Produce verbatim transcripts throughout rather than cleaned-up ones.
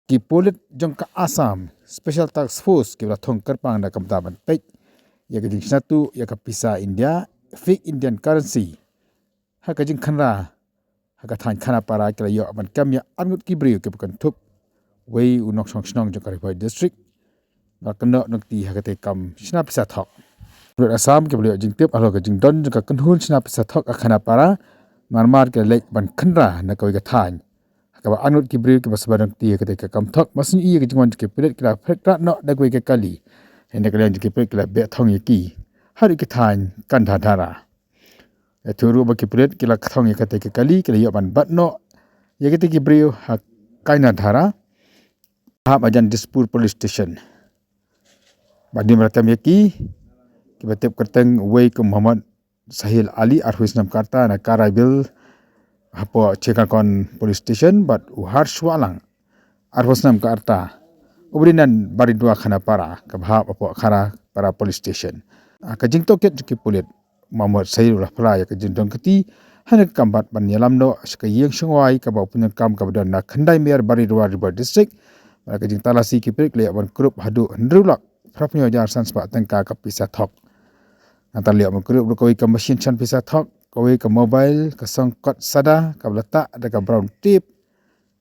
Ki pulit jong ka Assam Special Task Force ki la thung kyrpang da ka bynta ban peit ïa ka jingshna tuh ïa ka pisa India, fake Indian currency, ha ka jingkhynra ha ka thaiñ Khanapara ki la ïoh ban kem ïa arngut ki briew kiba kynthup wei u nongshong shnong jong ka Ri Bhoi District ba la kynnoh nongkti ha katei ka kam shna pisa thok. Pulit Assam kiba la ïoh jingtip halor ka jingdon jong ka kynhun shna pisa thok ha Khanapara, mar mar ki la leit ban khynra na kawei ka thaiñ ha kaba arngut ki briew kiba sngewbha nongkti ha katei ka kam thok. Mar shen ïa ka jingwan jong ki pulit ki la phet krad noh da kawei ka kali, hynda ka liang jong ki pulit ki la beh thong ïa ki haduh ki thaiñ Kandadhara. Ïathuh ruh ba ki pulit ki la kthong ïa katei ka kali, ki la ïoh ban bat noh ïa katei ki briew ha Kandadhara, hap hajan Dispur Police Station. Ba hadien ba la kem ïa ki, kiba tip kyrteng wei kum Mohammad Sahil Ali, arphew snem ka rta, na Karaibil hapoh Chittagong Police Station, bad u Harsh Wahlang, arphew snem ka rta, uba dei na Baridua Khanapara, kaba hap hapoh Khanapara Police Station. Ha ka jingtohkit jong ki pulit, Mohammad Sahil u la phla ïa ka jingdon kti ha kane ka kam bad ban ïalam noh sha ka ïing shongwai kaba u pynïaid kam kaba don na Khyndai Miar, Baridua, Ri Bhoi District. Bad ha ka jingtalasi ki pulit ki la ïoh ban kurup haduh hynriew lak phraphew hajar san spah tyngka ka pisa thok. Nangta la ïoh ban kurup ruh kawei ka mashin shan pisa thok, kawei ka mobile, ka song kot sada kaba la tah da ka brown tape,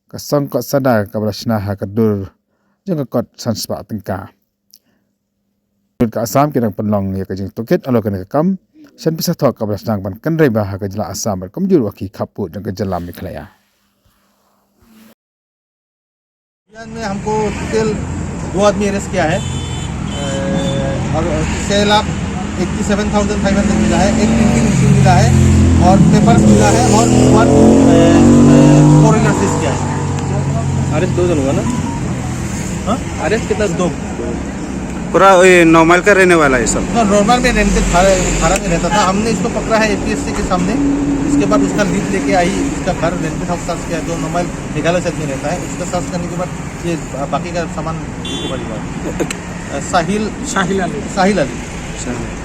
ka song kot sada kaba la shna ha ka dur jong ka kot san spah tyngka. Pulit ka Assam ki dang pynlong ïa ka jingtohkit halor kane ka kam shan pisa thok kaba la sdang ban kynrei bha ha ka jylla Assam bad kumjuh ruh ha ki khappud jong ka jylla Meghalaya. अभियान में हमको टोटल दो आदमी अरेस्ट किया है। अ, और छः लाख एट्टी सेवन थाउजेंड फाइव हंड्रेड मिला है, एक प्रिंटिंग मशीन मिला है और पेपर्स मिला है और वन फोर व्हीलर सीज किया है। अरेस्ट दो जन हुआ ना? हाँ? अरेस्ट कितना? दो। पूरा ये नौ माइल का रहने वाला है सब। तो नॉर्मल में रेंटेड थाना में रहता था, हमने इसको पकड़ा है एपीएससी के सामने। इसके बाद उसका लीड लेके आई, उसका घर रेंटेड हाउस सर्च किया, जो नौ माइल मेघालय साइड में रहता है। उसका सर्च करने के बाद ये बाकी का सामान रिकवरी हुआ। अ, साहिल शाहिल अली। साहिल अली।